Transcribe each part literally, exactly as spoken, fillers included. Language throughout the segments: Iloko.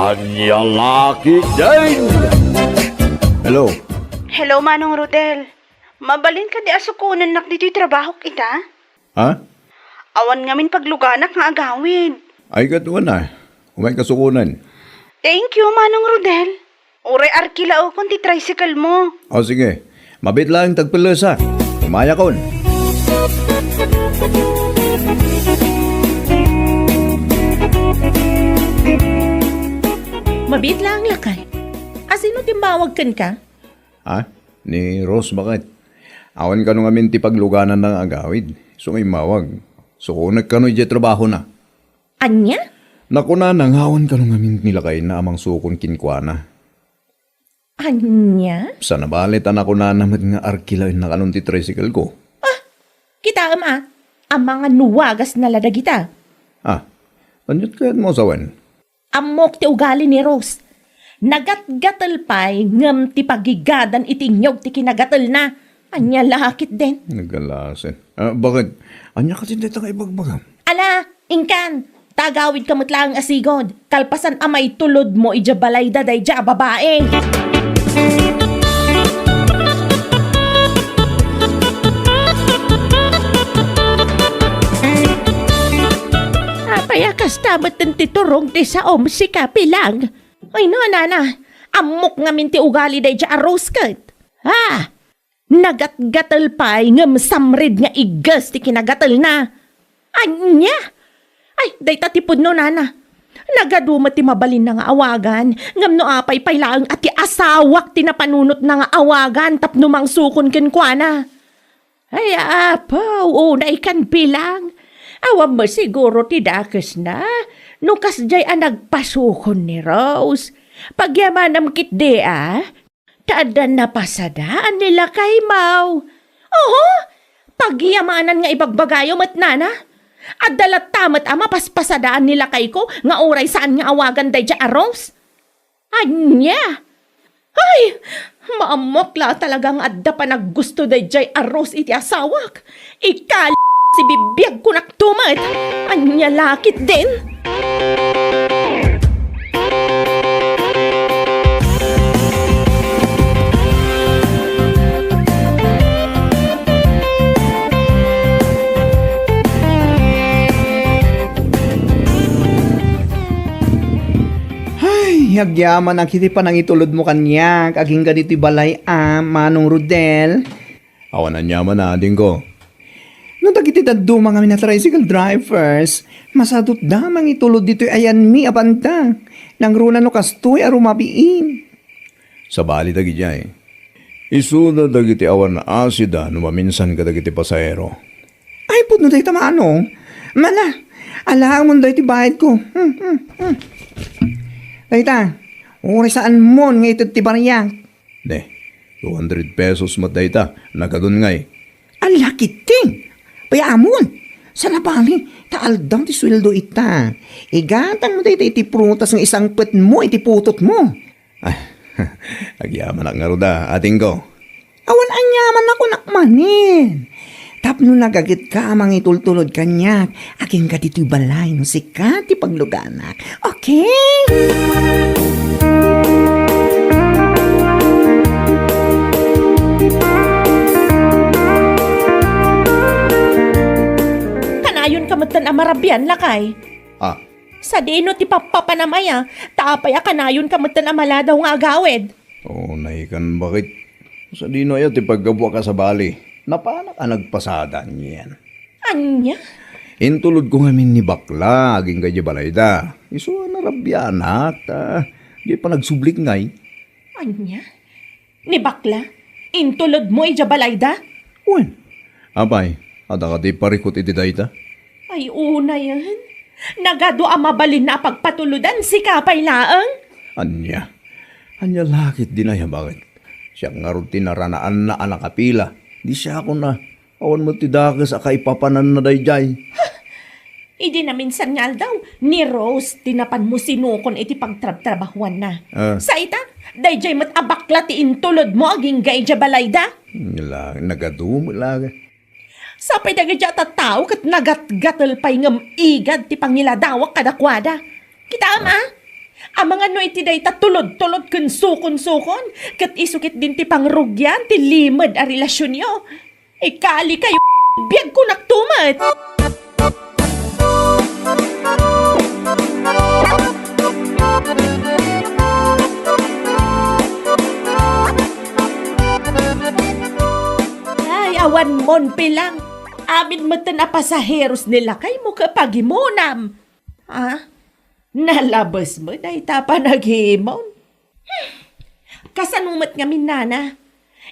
Ania la ketdin? Hello? Hello, Manong Rodel. Mabalin kadi a sukonennak ditoy trabahok ita? Ha? Awan ngamin pagluganak nga agawid. Ay, ket wen a. Umayka sukonen. Thank you, Manong Rodel. Uray arkilaekon ti tricycle mo. O, sige. Mabiit laeng ti agpellesa. Umayakon. Mabiit laeng, lakay. A, sino ti immawag kenka? Ha? Ni Rose, baket. Awan kano ngamin ti paglugananna nga agawid. Isu nga immawag. Sukonek kano idiay trabahona. Ania? Nakunana nga awan kano ngamin ni lakayna a mangsukon kenkuana. Ania? Sana bale ta nakunana met nga arkilaennak kano ti tricycle ko. Ah, kitaem a, amangan no wagasna la dagita. Ah, aniat kayatmo a sawen? Ammok ti ugali ni Rose. Nagatgatel pay ngem ti pagigadan iti inyog ti kinagatelna. Ania la ketdin? Nagalasen. Ah, baket? Ania ketdin dayta nga ibagbagam? Ala, inkan, ta agawidka met laeng a sigud, kalpasan a maitulodmo idiay balayda daydiay a babai. Apay a kasta met ti turong ti saom, sika Pilang? Ay, nanana, ammok ngamin ti ugali daydiay a Rose ket. Ah! Nagatgatel pay ngem samrid nga igges ti kinagatelna. Ania? Ay, dayta ti pudno, nana. Nagadu met ti mabalinna nga awagan, ngem no apay pay laeng a ti asawak ti napanunotna nga awagan tapno mangsukon kenkuana. Ay, apo, unay kan Pilang. Awan met siguro ti dakesna no kasdiay a nagpasukon ni Rose. Pagyamanam ketdi a, ta adda napasadaan ni lakaymo. Oho, pagyamanan nga ibagbagayo met, nana. Adda latta met a mapaspasadaan ni lakayko nga uray saan nga awagan daydiay a Rose. Ania? Ay, maammok la talaga nga adda panaggusto daydiay a Rose iti asawak. Ikal-, si bibiagkonakto met. Ania la ketdin? Ay, agyamanak iti panangitulodmo kaniak agingga ditoy balay a, Manong Rodel. Awan aniaman a, adingko. No dagiti dadduma ngamin a tricycle drivers, masadutda mangitulod ditoy ayanmi a banda. Nangruna no kastoy a rumabiin. Sabali dagidiay. Isuna dagiti awan asida no maminsan kadagiti pasahero. Ay, pudno dayta, Manong. Mala, alaangmon dayta bayadko. Hmm, hmm, hmm. Dayta, uray saanmon nga ited ti bariak. Ne, two hundred pesos met dayta, nagadun ngay. Ala, kiting! Payamon! Sana bali, ta aldaw ti sueldo ita. Igatangmo dayta iti prutas nga isangpetmo iti putotmo. Ay, agyamanak ngarud a, adingko. Awan aniaman a kunak manen. Tapno nagagetka a mangitultulod kaniak, agingga ditoy balay no sika ti pagluganak. Okay? Kanayonka metten a marabian, lakay. Ah. Sadino ti pappapanam aya, ta apay a kanayonka metten a maladaw nga agawid? O, naikan, baket. Sadino aya ti paggapuak a sabali? Napanak a nagpasada, anian. Ania? Intulodko ngamin ni bakla, agingga idiay balayda. Isu a narabianak, ta di panagsublik ngay. Ania? Ni bakla? Intulodmo idiay balayda? Wen. Apay, adda kadi parikut iti dayta? Ay, unayen. Nagadu a mabalinna a pagpatulodan, sika pay laeng? Ania? Ania la ketdin aya, baket? Siak ngarud ti naranaanna a nakapila. Di siakon a Awan met ti dakes a kaipapananna daydiay. Idi naminsan nga aldaw, ni Rose ti napanmo sinukon iti pagtrabtrabahuanna. Ah. Sa ita, daydiay met a bakla ti intulodmo agingga idiay balayda. La, nagadu met la. Sapay dagiti a tattao ket nagatgatel pay ngem igad ti pangiladawak kadakuada. Kitaem, ah? Amangan no iti dayta tulod-tulod ken sukon-sukon, ket isu ketdin ti pangrugian ti limed a relasionyo. Ikali kayo, biagkonak tumet. Ay, awan mon pilang. Amin metten a pasaheros ni lakaymo ket pagimonam. Ah? Nalabes met dayta panagimon. Hmm. Kasano met ngamin, nana?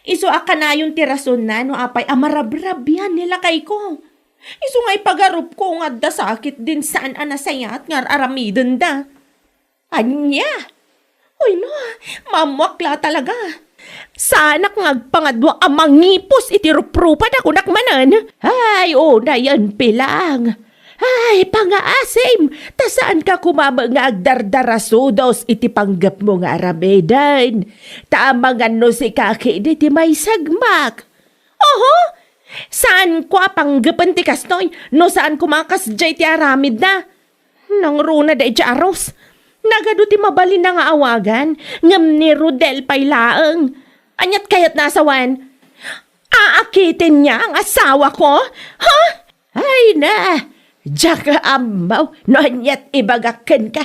Isu a kanayon ti rasonna no apay a marabrabian ni lakayko. Isu nga ipagarupko nga adda sakitdin saan a nasayaat nga ar-aramidenda. Ania? Uy, no, maammoak la talaga. Saanak nga agpangadua a mangipos iti ruprupa da kunak manen. Ay, unayen pilang. Ay, pangaasim, ta saanka koma met nga agdardarasudos iti panggepmo nga aramiden. Ta amangan no sika ketdi ti maisagmak. Oho, saanko a panggepen ti kastoy, no saan koma a kasdiay ti aramidna. Nangruna daydiay a Rose. Nagadu ti mabalinna nga awagan, ngem ni Rodel pay laeng. Aniat kayatna a sawen? Aakitenna nga asawako? Ha? Ay na, diak ammo no aniat ibagak kenka.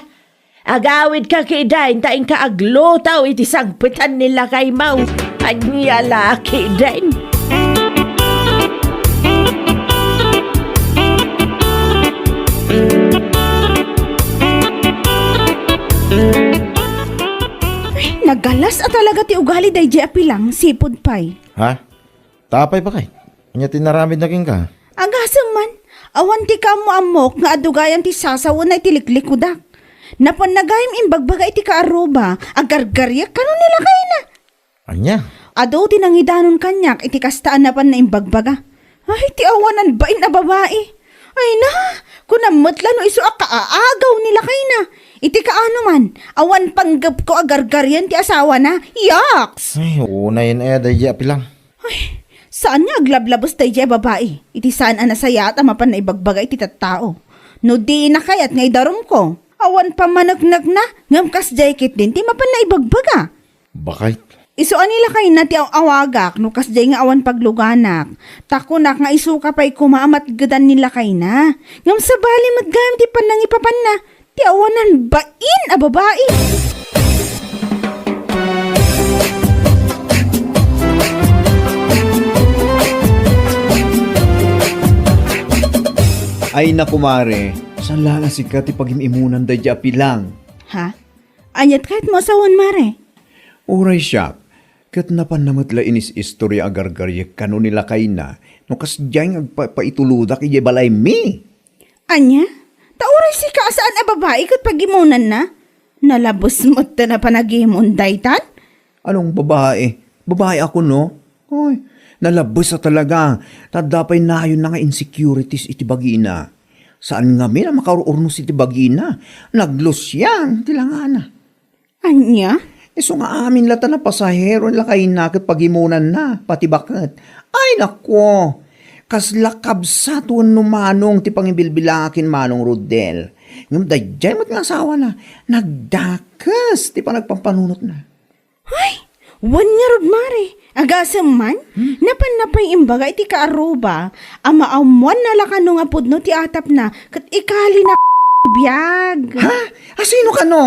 Agawidka ketdin ta inka agluto iti sagpetan ni lakaymo. Ania la ketdin? Ay, nagalas a talaga ti ugali daydiay a pilang, sipud pay. Ha? Tapay, bakay? Ania ti naramidna kenka? Agasem man, awan ti kaammo-ammok nga adugayan ti sasawenna iti liklikudak. Napanna gayam imbagbaga iti kaaruba, agargariek kano ni lakayna. Ania? Adu ti nangidanon kaniak iti kasta a napanna imbagbaga. Ay, ti awanan bain a babai. Ay na, kunam met la no isu a kaaagaw ni lakayna. Iti kaano man, awan panggepko a gargarian ti asawana. Yaks! Ay, unayen aya daydiay a pilang. Ay, saan nga aglablabes daydiay a babai iti saan a nasayaat a mapan naibagbaga iti tattao? No dina kayat nga idarumko, awan pammaneknekna, ngem kasdiay ketdin ti mapan naibagbaga. Bakay. Isu a ni lakayna ti aw-awagak no kasdiay nga awan pagluganak, ta kunak nga isuka pay koma a matgedan ni lakayna. Ngem sabali met gayam ti pannangipapanna, ti awanan bain a babai. Ay na, kumare, saan la nga sika ti pagim-imunan daydiay a pilang? Ha? Aniat kayatmo a sawen, mare? Uray siak, ket napanna met la inis-istoria a gargariek kano ni lakayna no kasdiay nga agpapaitulodak idiay balaymi. Ania? Ta uray sika a saan a babai ket pagimonanna? Nalabes met ta napanagimon daytan? Anong babai? Babai ako, no? Oy, nalabes a talaga. Ta adda pay nayonna nga insecurities iti bagina. Saan ngamin a makaur-urnos iti bagina. Naglusiang ti langana. Ania? Isu nga amin la ta napasahero ni lakayna ket pagimonanna, pati baket. Ay, nako! Kasla kabsat wenno manong ti pangibilbilangak ken Manong Rodel. Ngem daydiay met nga asawana, nagdakes ti panagpampanunotna. Ay, wen ngarud, mare, agasem man, hmm? Napanna pay imbaga iti kaaruba a maammoanna la kano nga pudno ti atapna ket ikalina biag. Ha? Asino kano?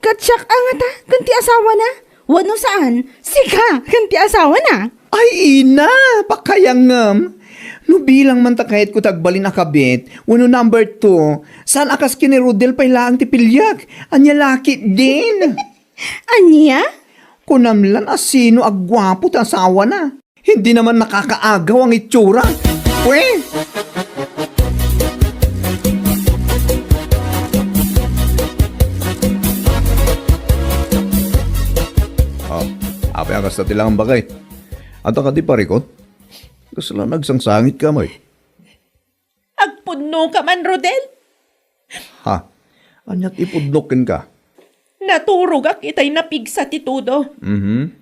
Ket siak a ngata ken ti asawana? Wenno saan, sika ken ti asawana? Ay, ina, pakayangem. No bilang man ta kayatko ti agbalin a kabit, wenno number two, saan a kas ken ni Rodel pay laeng ti piliek? Ania la ketdin? Ania? Kunam lan a sino a guapo ti asawana. Hindi naman nakakaagaw ang itsura. Pwe! Oh, apay a kasta ti langam, bakay? Adda kadi parikot? Kasla nagsangsangitka met. Agpudnoka man, Rodel? Ha? Aniat ipudnok kenka? Naturogak itay napigsa ti tudo. Mhm.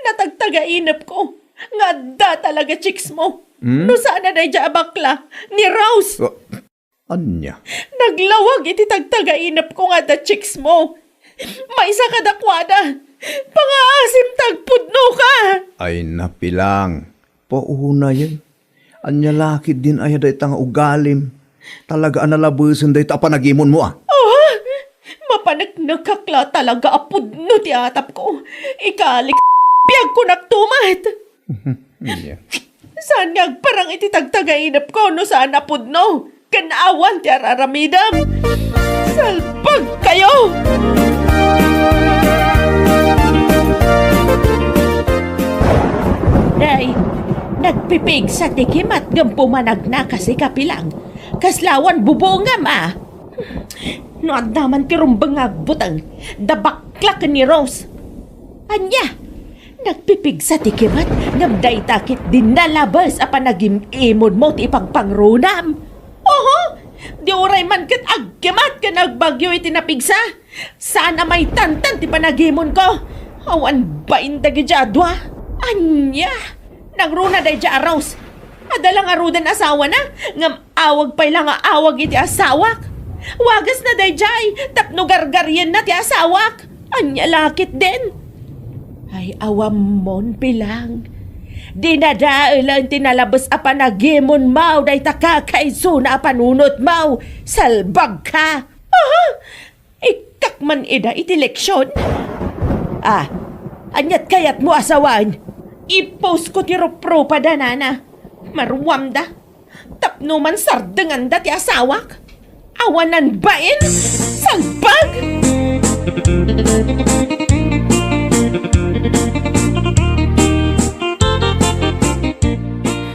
Natagtagainepko nga adda talaga chicks mo. Hmm? No saan a daydiay a bakla, ni Rose. Oh, ania? Naglawag iti tagtagainepko nga adda chicks mo. Maysa kadakuada. Pangaasim ta agpudnoka. Ay, napilang. Paunayen. Ania la ketdin aya dayta nga ugalim? Talaga a nalabesen dayta a panagimonmo, a? Oh, mapaneknekak la talaga a pudno ti atapko. Ikalik, biagkonak tumat. Ania? Saan nga agparang iti tagtagainepko no saan a pudno? Ken awan ti ar-aramidem. Salbagkayo! Day, nagpipigsa ti kimat ngem pumanagna kasi kapilang. Kasla awan bubongam, a. No adda man ti rumbeng nga agbuteng, da baklak ni Rose. Ania? Nagpipigsa ti kimat, ngem dayta ketdin nalabes a panagim-imonmo ti ipagpangrunam. Oho! Di uray man ket agkimat ken agbagyo iti napigsa. Saan a maitantan ti panagimonko. Awan bain dagiti a dua. Ania? Nangruna daydiay a Rose. Adda la ngaruden asawana, ngem awag pay la nga awag iti asawak. Wagasna daydiay tapno gargarienna ti asawak. Ania la ketdin? Ay, awammon, Pilang. Dinadaelen ti nalabes a panagimonmo dayta kakaisuna a panunotmo. Salbagka! Aha! Ikkak man ida iti leksion. Ah, aniat kayatmo a sawen? I-postko ti ruprupada, nana. Maruamda. Tapno man sardenganda ti asawak. Awanan bain. Salbag!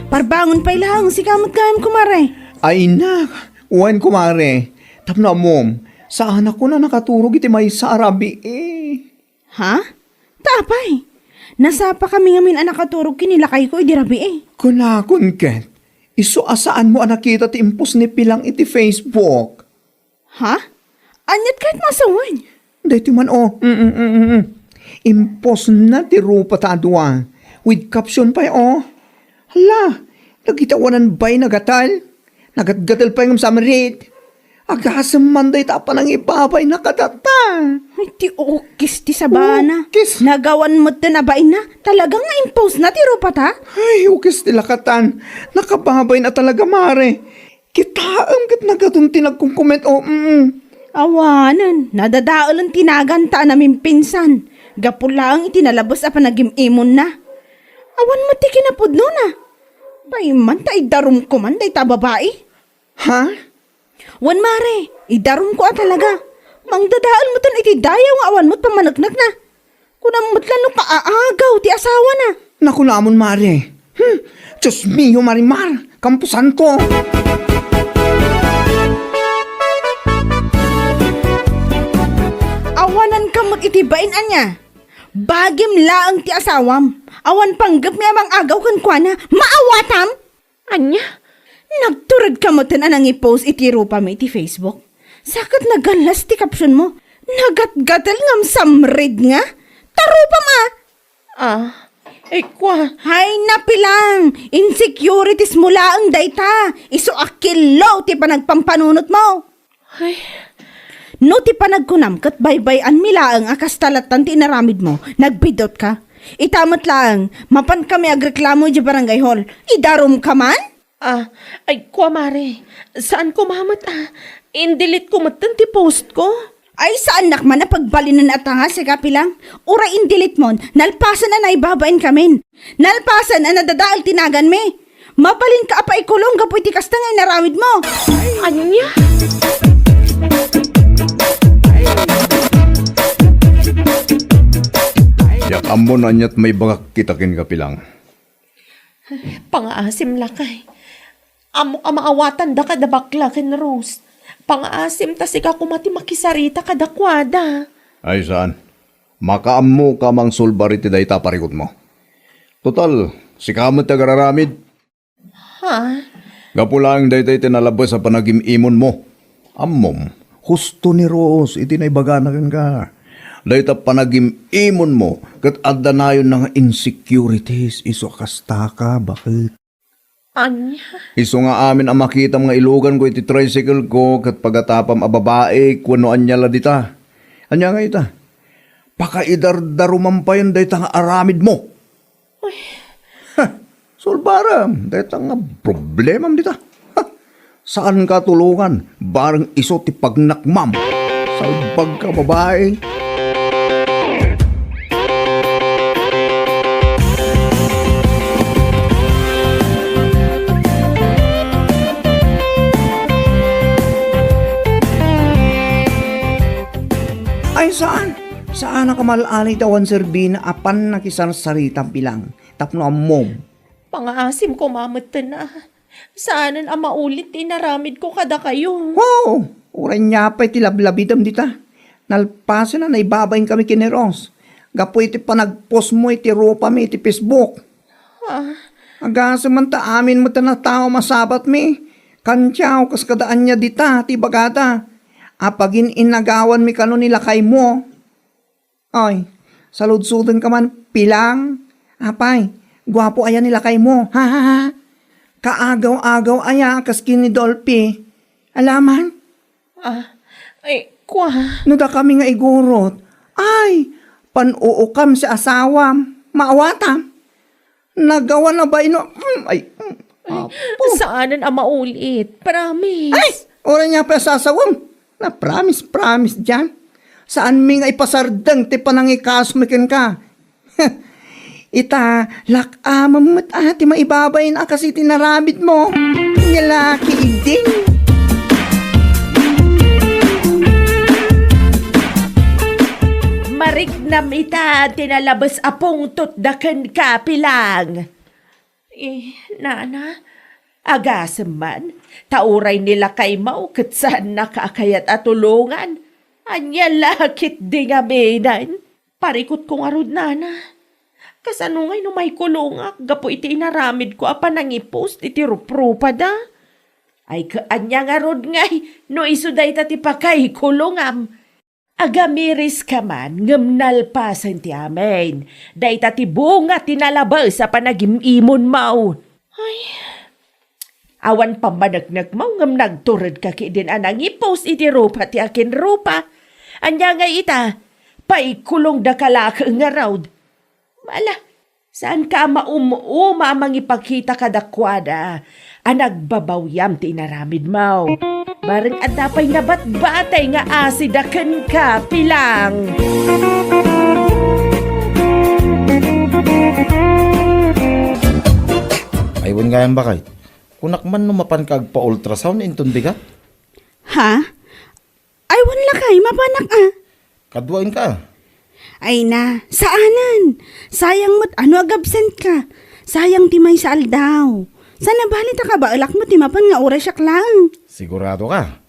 Parbangon pay laeng, sika met gayam, kumare. Ay, na, wen, kumare. Tapno ammom, saanak a nakaturog iti maysa a rabii. Ha? Ta apay? Nasapakami ngamin a nakaturog ken ni lakayko idi rabii. Kunakon ket, isu a saanmo a nakita ti impos ni Pilang iti Facebook. Ha? Aniat kayatmo a sawen? Daytoy man, o. Mm, mm, mm, mm. Impostna ti rupata a dua with caption pay, o. Hala, dagiti awanan bain a gatel. Nagatgatel pay ngem sa marid. Agasem man dayta a panangibabayna kadata. Ay, ti ukis ti sabana. Ukis. Nagawan metten a bainna. Talaga nga impostna ti rupata? Ay, ukis ti lakatan. Nakababayna talaga, mare. Kitaem ket nagadun ti nagkomkoment, o, mm. Awanen, nadadaelen ti naganta a namimpinsan. Gapu laeng iti nalabes a panagim-imonna. Awan met ti kinapudnona. Paiman ta idarumko man dayta a babai. Ha? Wen, mare, idarumko a talaga. Mangdadael metten iti dayaw nga awan met pammaneknekna. Kunam met la no kaagaw ti asawana. Nakunamon, mare. Hmm, Dios mio, Marimar, kampusanko. Awananka met iti bain, ania? Bagim laeng ti asawam. Awan panggepmi a mangagaw kenkuana. Maawatam? Ania? Nagturedka metten a nangipost iti rupami iti Facebook? Sa ket nagallas ti captionmo. Nagatgatel ngem sa marid nga? Ta rupam a! Ah, ikua. Hay, napilang! Insecuritiesmo laeng dayta! Isu a kello ti panagpampanunotmo! Ay. No ti panagkunam ket baybay-anmi laeng a kasta lattan ti inaramidmo, nagbidutka. Ita met laeng, mapankami agreklamo idiay barangay hall. Idarumka man? Ah, ay, kua, mare. Saan ko mamet, ah. Indelete ko metten ti post ko. Ay, saannak man a pagbalinen a tanga, sika, Pilang. Uray indelete mon, nalpasen a naibabain kamin. Nalpasen a nadadael ti naganmi. Mabalinka a paikulong gapu iti kasta nga inaramidmo. Ania? Diak ammo no aniat maibagak ita kenka, Pilang. Pangaasim, lakay. Ammok a maawatandaka da bakla ken Rose. Pangaasim ta sika koma ti makisarita kadakuada. Ay, saan. Makaammoka a mangsulbar iti dayta a parikutmo. Total, sika met ti agraramid. Ha? Gapu laeng daytoy ti nalabes a panagim-imonmo. Ammom, husto ni Rose iti naibagana kenka. Dayta panagim-imonmo ket adda nayonna nga insecurities isu a kastaka, baket. Ania? Isu nga amin a makitam nga iluganko iti tricycle ko ket pagatapam a babaik wenno ania la dita. Ania ngay ita? Pakaidardaruman payen dayta nga aramidmo. Uy. Ha, sulbarem dayta nga problemam dita. Ha, saanka tulongan, bareng isu ti pagnakmam. Salbagka, babai. Ay, saan? Saan a kamal-alay ti awan serbina a pannakisarsarita, Pilang, tapno ammom. Pangaasim koma metten a. Saanen a maulit ti inaramidko kadakayo. Oo, uray nia pay ti lablabidem dita. Nalpasen a naibabain kami ken ni Ros gapu iti panagpostmo iti rupami iti Facebook. Ah. Agasem man ta amin met a natao masabatmi. Kantiaw kas kada ania dita ti ibagada. Apagin-inagawanmi kano ni lakaymo. Ay, saludsodenka man, Pilang. Apay, guapo aya ni lakaymo. Ha, ha, ha. Kaagaw-agaw aya kas ken ni Dolphy. Alaman? Ah, ay, kua. No dakami nga igurot, ay, pan-uukam ti asawam. Maawatam. Nagawan a baino. Mm, ay, mm. Ay, apo. Saanen a maulit. Promise. Ay, uray nia pay a sasawem. Na promise, promise diay. Saanmi nga ipasardeng ti panangikasomi kenka. Ita, lak-amem met a ti maibabain a kas iti inaramidmo. Nia la ketdin. Mariknam ita ti nalabes a pungtotda kenka, Pilang. Eh, nana, agasem man, ta uray ni lakaymo ket saannaka a kayat a tulongan. Ania la ketdi ngamin? Parikutko ngarud, nana. Kasano ngay no maikulongak gapu iti inaramidko a panangipost iti ruprupada? Ay, ket ania ngarud ngay no isu dayta ti pakaikulongam? Agamiriska man ngem nalpasen ti amin. Dayta ti bunga ti nalabes a panagim-imonmo. Ay, awan pammaneknekmo ngem nagturedka ketdin a nangipost iti rupa ti akinrupa. Ania ngay ita? Paikulongdaka la ket ngarud. Ala, saanka a maum-uma a mangipakita kadakuada a nagbabawiam ti inaramidmo. Bareng adda pay nabatbatay nga asida kenka, Pilang. Ay, wen gayam, baket. Kunak man no mapanka agpa-ultrasound inton bigat? Ha? Ay, wen lakay, mapanak a. Kaduaenka. Ay na, saanen. Sayang met a no agabsentka. Sayang ti maysa aldaw. Saan a bali ta kabaelak met ti mapan nga uray siak laeng. Siguradoka?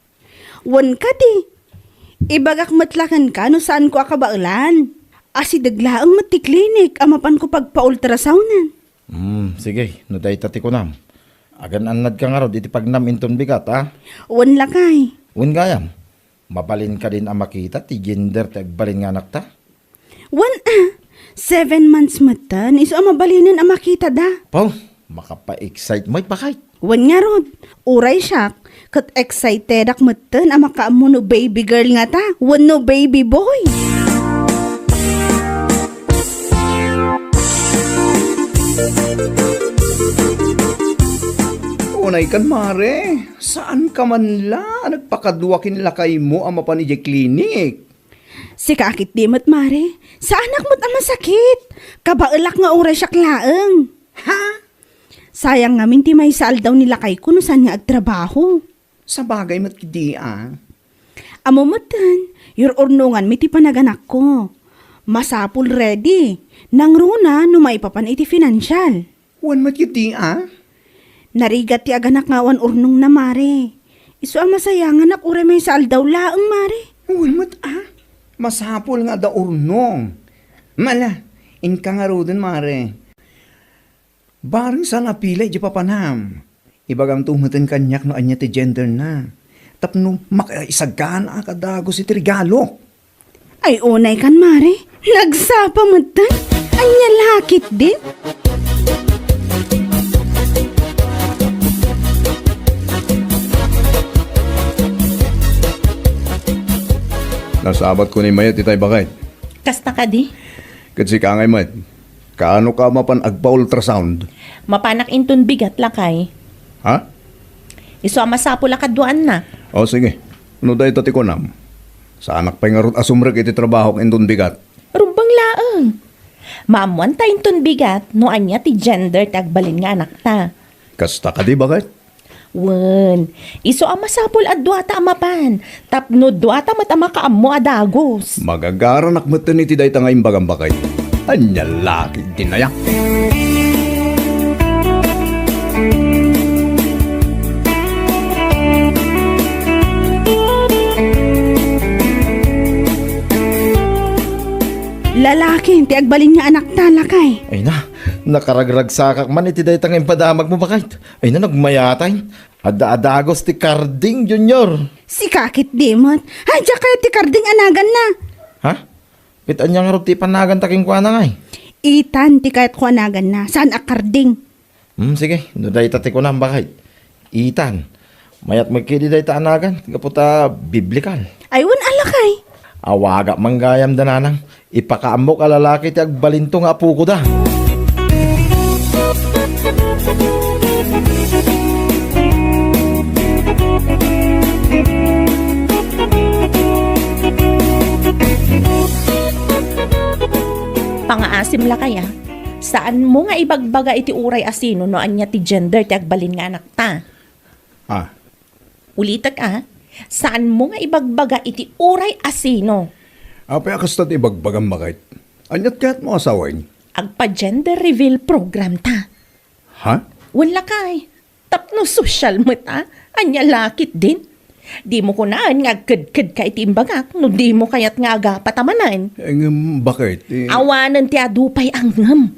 Wen kadi. Ibagak met la kenka no saanko a kabaelan. Asideg laeng met ti klinik a mapanko pagpa-ultrasounden. Hmm, sige, no dayta ti kunam. Agan-annadka ngarud iti pagnam inton bigat, a? Wen lakay. Wen gayam. Mabalin kadin a makita ti gender ti agbalin nga anakta? Wen a, seven months metten, isu a mabalinen a makitada. Pau, makapa-excite met, baket. Wen ngarud, uray siak, ket excitedak metten a makaammo no baby girl ngata, wenno baby boy. Unay kan, mare, saanka man la a nagpakadua ken lakaymo a mapan idiay klinik? Sika a ketdi met, mare, saanak met a masakit. Kabaelak nga uray siak laeng. Ha? Sayang ngamin ti maysa aldaw ni lakayko no saan nga agtrabaho. Sabagay met ketdi a. Ammo metten, yur-urnonganmi ti panaganakko. Masapul ready. Nangruna no maipapan iti financial. Wen met ketdi a. Narigat ti aganak nga awan urnongna, mare. Isu a masayanganak uray maysa aldaw laeng, mare. Wen met a. Masapul nga adda urnong. Mala, inka ngaruden, mare. Bareng saan a pilay idiay papanam. Ibagamto metten kaniak no ania ti genderna. Tapno makaisaganaak a dagus iti regalok. Ay, unay kan, mare. Nagsapa metten. Ania la ketdin? Nasabatko ni Mayet itay, baket. Kasta kadi? Ket sika ngay met, kaano ka mapan agpa-ultrasound? Mapanak inton bigat, lakay. Ha? Isu a masapul a kaduaanna. O, sige. No dayta ti kunam, saanak pay ngarud a sumrek iti trabahok inton bigat. Rumbeng laeng. Maammuanta inton bigat no ania ti gender ti agbalin nga anakta. Kasta kadi, baket? Wen, isu a masapul a duata a mapan, tapno duata met a makaammo a dagus. Magagaranak metten iti dayta nga imbagam, baket. Ania la ketdin aya? Lalaki ti agbalin nga anakta, lakay. Ay na, nakaragragsakak man iti dayta nga impadamagmo, baket. Ay na, nagmayatay. Adda a dagus ti Karding, Junior. Sika ketdi met. Ay, diak kayat ti Karding a naganna. Ha? Ket ania ngarud ti ipanaganta kenkuana ngay? Ethan ti kayatko a naganna, saan a Karding. Hmm, sige, no dayta ti kunam, baket. Ethan. Mayat met ketdi dayta a nagan, gapu ta biblikal. Ay, wen a, lakay. Awagak man gayam da, nanang. Ipakaammok a lalaki ti agbalinto nga apokoda. Pangaasim, lakay, a. Saanmo nga ibagbaga iti uray a sino no ania ti gender ti agbalin nga anakta. Ah. Ulitek, a. Saanmo nga ibagbaga iti uray a sino. Apay a kasta ti ibagbagam, baket? Aniat kayatmo a sawen? Agpa-gender reveal program ta. Ha? Wen, lakay. Tapno sosyal met, a. Ania la ketdin? Dimo kunaen nga agkedkedka iti imbagak no dimo kayat nga agapata manen. Eh, ngem, baket? Eh, awanen ti adu pay a ngem.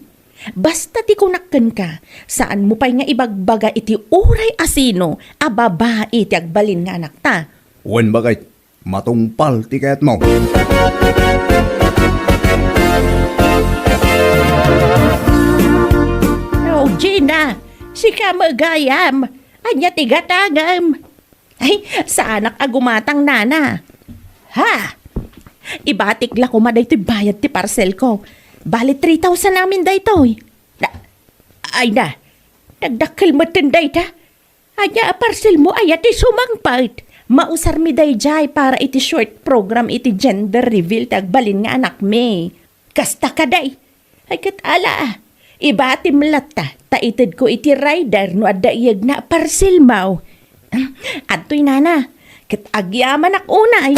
Basta ti kunak kenka, saanmo pay nga ibagbaga iti uray a sino a babai ti agbalin nga anakta. Wen, baket, matungpal ti kayatmo. Oh, Gina, sika met gayam. Ania ti gatangem? Ay, saanak a gumatang, nana. Ha? Ibatik la koma daytoy bayad ti parcelko. Bali, three thousand amin daytoy. Na, ay na, nagdakkel metten dayta. Ania a parcelmo aya ti sumangpet? Mausarmi daydiay para iti short program iti gender reveal ti agbalin nga anakmi. Kasta kadi. Ay, ket ala, ibatim latta, ta itedko iti rider no adda iyegna a parcelmo. Adtoy, nana, ket agyamanak unay.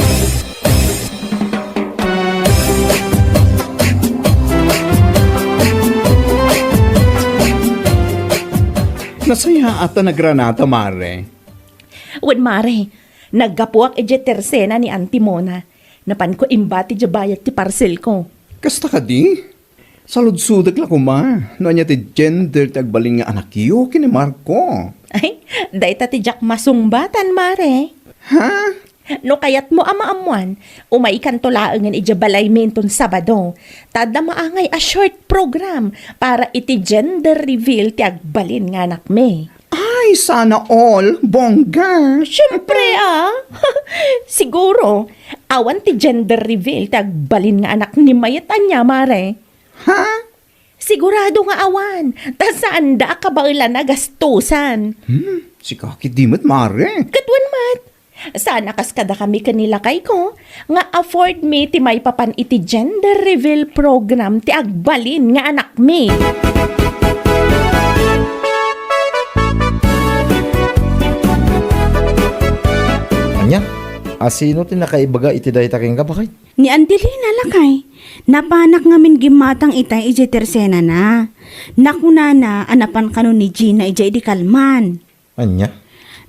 Nasayaat ta nagranata, mare. Wen, mare, naggapuak idiay tersena ni Auntie Mona. Napanko imbati diay bayad ti parcelko. Kasta kadi? Saludsodek la koma no ania ti gender ti agbalin nga anakyo ken ni Marco. Ay, dayta ti diak masungbatan, mare. Ha? No kayatmo a maammuan, umaykanto laengen idiay balaymi inton Sabado. Ta adda maangay a short program para iti gender reveal ti agbalin nga anakmi. Ay, sana all, bongga. Siyempre, a. Siguro, awan ti gender reveal ti agbalin nga anak ni Mayet ania, mare. Ha? Sigurado nga awan, ta saanda a kabaelan a gastusan. Hmm, sika ketdi met, mare. Ket wen met, saan a kas kadakami ken ni lakayko nga afford mi ti maipapan iti gender reveal program ti agbalin nga anakmi. Ania? A, sino ti nakaibaga iti dayta kenka, baket? Ni Angelina, lakay. Napanak ngamin gimmatang itay idiay tersenana. Nakunana a napan kano ni Gina idiay idi kalman. Ania?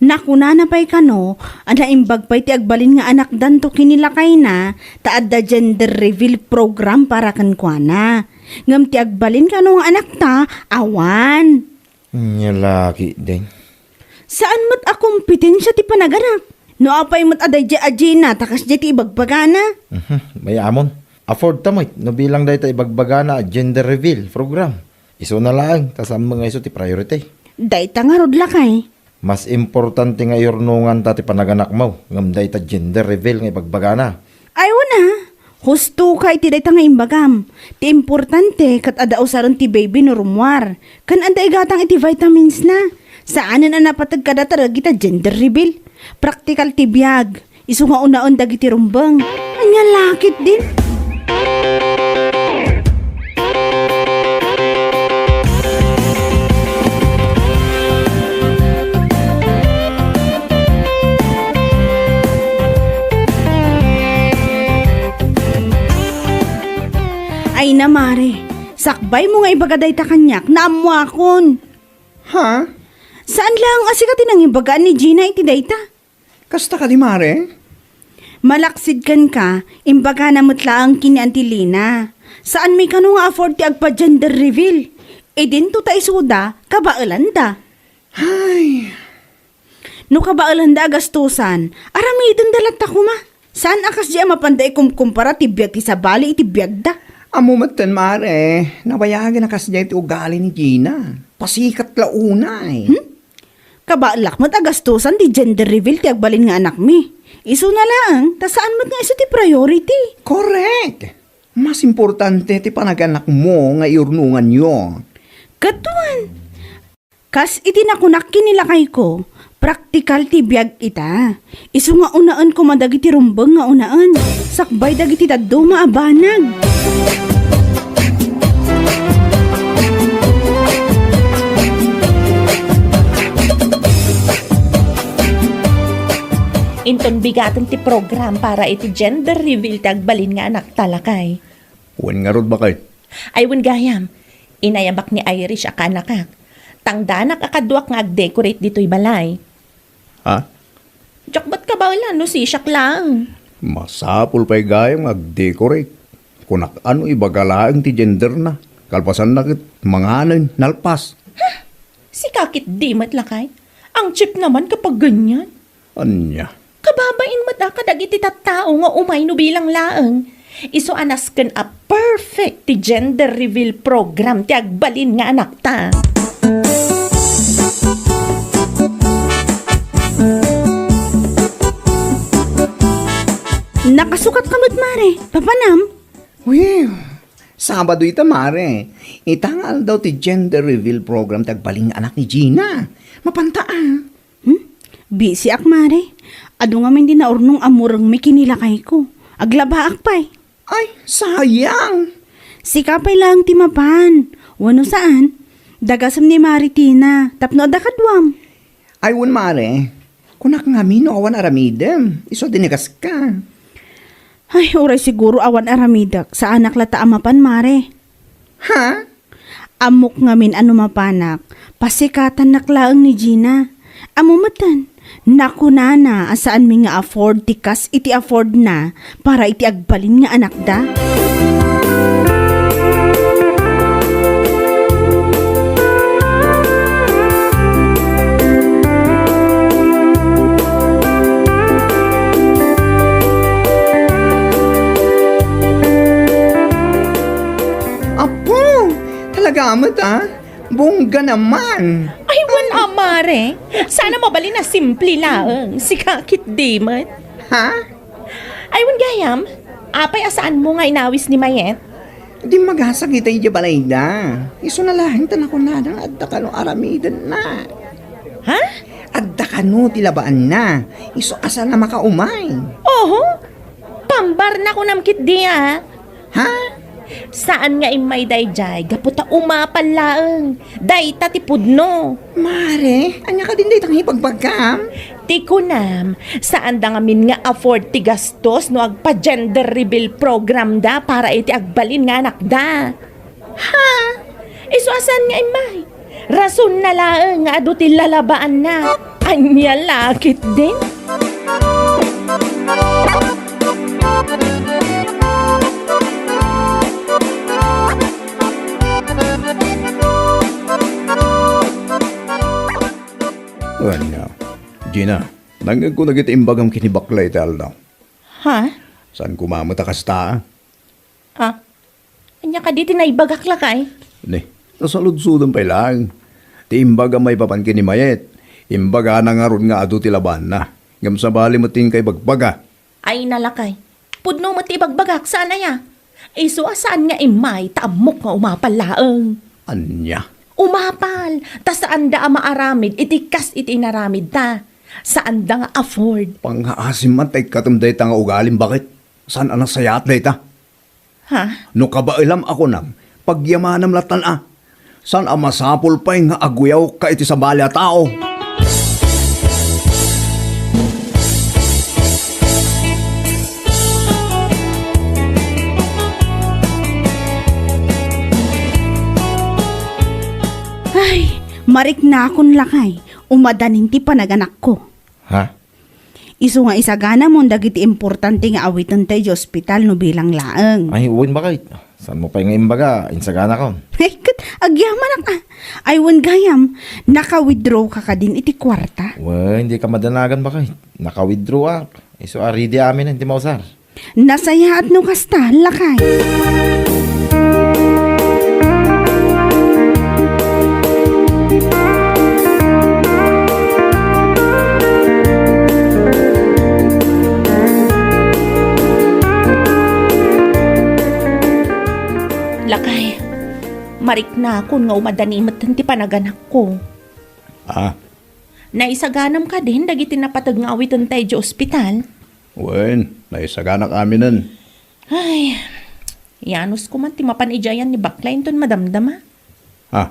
Nakunana pay kano a naimbag pay ti agbalin nga anakdanto ken ni lakayna ta adda gender reveal program para kenkuana. Ngem ti agbalin kano nga anakta, awan. Ania la ketdin? Saan met a kompetensia ti panaganak. No apay met a daydiay a Gina ta kasdiay ti ibagbagana. Mhm, mayamon. Afford ta met no bilang dayta ibagbagana a gender reveal program. Isuna laeng ta saan met nga isu ti priority. Dayta ngarud, lakay. Mas importante nga iyurnonganta ti panaganakmo ngem dayta gender reveal nga ibagbagana. Ay, wen a, husto ka iti dayta nga imbagam. Ti importante, ket adda usaren ti baby no rummuar. Ken adda igatang iti vitamins na. Saanen a napateg kadata dagita gender reveal. Praktikal ti biag. Isu nga unaen dagiti rumbeng. Ania la ketdin? Ay na, Mare. Sakbaymo nga ibaga dayta kaniak, naammoakon. Ha? Saan laeng a sika ti nangibagaan ni Gina iti dayta? Kasta kadi, Mare? Malaksid kenka, imbagana met laeng ken ni Auntie Lina. Saanmi kano nga afford ti agpa-gender reveal. Idinto ta isuda, kabaelanda. Ay. No kabaelanda a gastusan, aramidenda latta koma. Saan a kasdiay a mapanda ikumkumpara ti biag ti sabali iti biagda. Ammo metten, Mare, nabayagen a kasdiay ti ugali ni Gina. Pasikat la unay. Hmm? Kabaelak met a gastusan ti gender reveal ti agbalin nga anakmi. Isuna laeng, ta saan met nga isu ti priority. Correct! Mas importante ti panaganakmo nga iurnonganyo. Ket wen, kas iti nakunak ken ni lakayko, praktikal ti biag ita. Isu nga unaen koma dagiti rumbeng nga unaen, sakbay dagiti dadduma a banag. Inton bigaten ti program para iti gender reveal ti agbalin nga anakta, lakay. Wen ngarud, bakay? Ay, wen gayam. Inayabak ni Irish a kaanakak. Tangdanak a kaduak nga agdecorate ditoy balay. Ha? Diak met kabaelan no sisiak laeng. Masapul pay gayam nga agdecorate. Kunak a no ibaga laeng ti genderna. Kalpasanna ket manganen, nalpas. Sika ketdi met, lakay. Ang cheap naman kapag ganyan. Ania? Kababain met a kadagiti tattao nga umay no bilang laeng. Isu a nasken a perfect ti gender reveal program ti agbalin nga anakta. Nakasukat ka met, Mare. Papanam? Uy, Sabado ita, Mare. Ita nga aldaw ti gender reveal program ti agbalin nga anak ni Gina. Mapanta a. Hmm? Busy ak, Mare. Adu ngamin ti naurnong a murengmi ken ni lakayko. Aglabaak pay. Ay, sayang! Sika pay laeng ti mapan. Wenno saan? Dagasem ni Mare Tina tapno adda kaduam. Ay, wen, Mare. Kunak ngamin no awan aramidem. Isu a dinagaska. Ay, uray siguro awan aramidek. Saanak latta a mapan, Mare. Ha? Ammok ngamin a no mapanak, pasikatannak laeng ni Gina. Ammo metten, nakunana a saanmi nga afford ti kas iti affordna para iti agbalin nga anakda. Apo, talaga met, ah? Bongga naman. Ay, wen a, Mare. Sana mabalin a simple laeng. Sika ketdi met. Ha? Ay, wen gayam. Apay a saanmo nga inawis ni Mayet? Dimmagasagita idiay balayda. Isuna laeng ta nakunana nga adda kano aramidenna. Ha? Adda kano ti labaanna. Isu a saan a makaumay. Oho. Pambar na kunam ketdi a. Ha? Saan nga immay daydiay gapu ta umapal laeng. Dayta ti pudno. Mare, ania kadin dayta nga ibagbagam? Ti kunam, saanda ngamin nga afford ti gastos no agpa-gender reveal program da para iti agbalin nga anakda. Ha? Isu a saan nga immay? Rason na laeng nga adu ti lalabaanna. Ania la ketdin? Ania, Gina, nangngegko dagiti imbagam ken ni Bakla iti aldaw. Ha? Saan koma met a kasta? Ha? Ania kadi ti naibagak, lakay? Ni, nasaludsodem pay laeng. Ti imbagam maipapan ken ni Mayet, imbagana ngarud nga adu ti labaanna. Ngem sabali met ti inka ibagbaga. Ay, lakay. Pudno met ti ibagbagak, saan aya? Isu a saan nga immay, ta ammok nga umapal laeng. Ania? Umapal, ta saanda a maaramid iti kas iti inaramidda. Saanda nga afford. Pangngaasim man ta ikkatem dayta nga ugalim, baket? Saan a nasayaat dayta? Ha? No kabaelam a kunam, pagyamanam lattan a. Saan a masapul pay nga aguyawka iti sabali a tao? Ay, mariknakon lakay, umadanin ti panaganakko. Ha? Isu nga isaganamon dagiti importante nga awitenta idiay ospital no bilang laeng. Ay, wen, baket. Saanmo pay nga imbaga, insaganakon? Ay, ket agyamanak a. Ay, wen gayam, naka-withdraw ka kadin iti kuarta? Wen, dika madanagan, baket. Naka-withdraw ak. Isu a ready amin ti mausar. Nasayaat no kasta, lakay. Lakay, mariknakon nga umadani metten ti panaganakko. Ah? Naisaganam kadin dagiti napateg nga awitenta idiay ospital? Wen, naisaganak aminen. Ay, yanusko man ti mapan idiay ni bakla inton madamdama. Ah,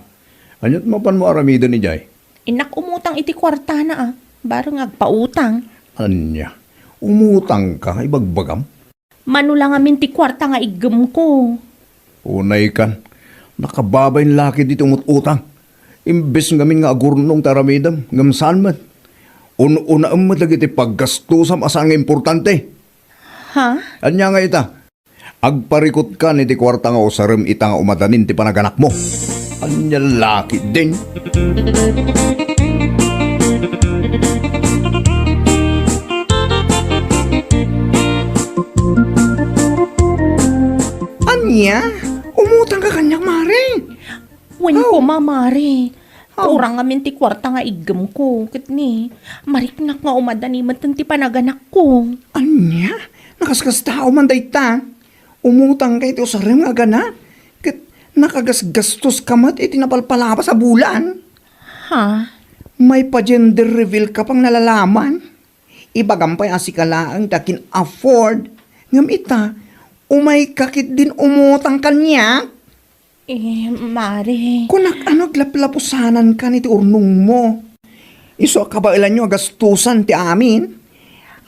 aniat mapanmo aramiden idiay? Innak umutang iti kuartana a, bareng agpautang. Ania? Umutangka, ibagbagam? Mano la ngamin ti kuarta nga iggemko. Unaykan, nakababain la ketdi ti umut-utang. Imbes ngamin nga agurnong ti aramidem, ngem saan met. Un-unaem met dagiti paggastusam a saan nga importante. Ha? Ania nga ita? Agparikutkan iti kuarta nga usarem ita nga umadanin ti panaganakmo. Ania la ketdin? Ania? Umutangka kaniak, mare? Wen koma, mare. Aw. Kurang ngamin ti kuarta nga iggemko, ket ni, mariknak nga umadani metten ti panaganakko. Ania? Nakaskastao man dayta. Umutangka iti usarem nga agana, ket nakagasgastoska met iti napalpalabas a bulan. Ha? Maipa-gender reveal ka pay nalalaman. Ibagam pay a sika laeng ti akin-afford, ngem ita, umayka ketdin umutang kaniak. Eh, mare. Kunak, ano, aglaplapusanankan iti urnongmo? Isu a kabaelanyo a gastusan ti amin.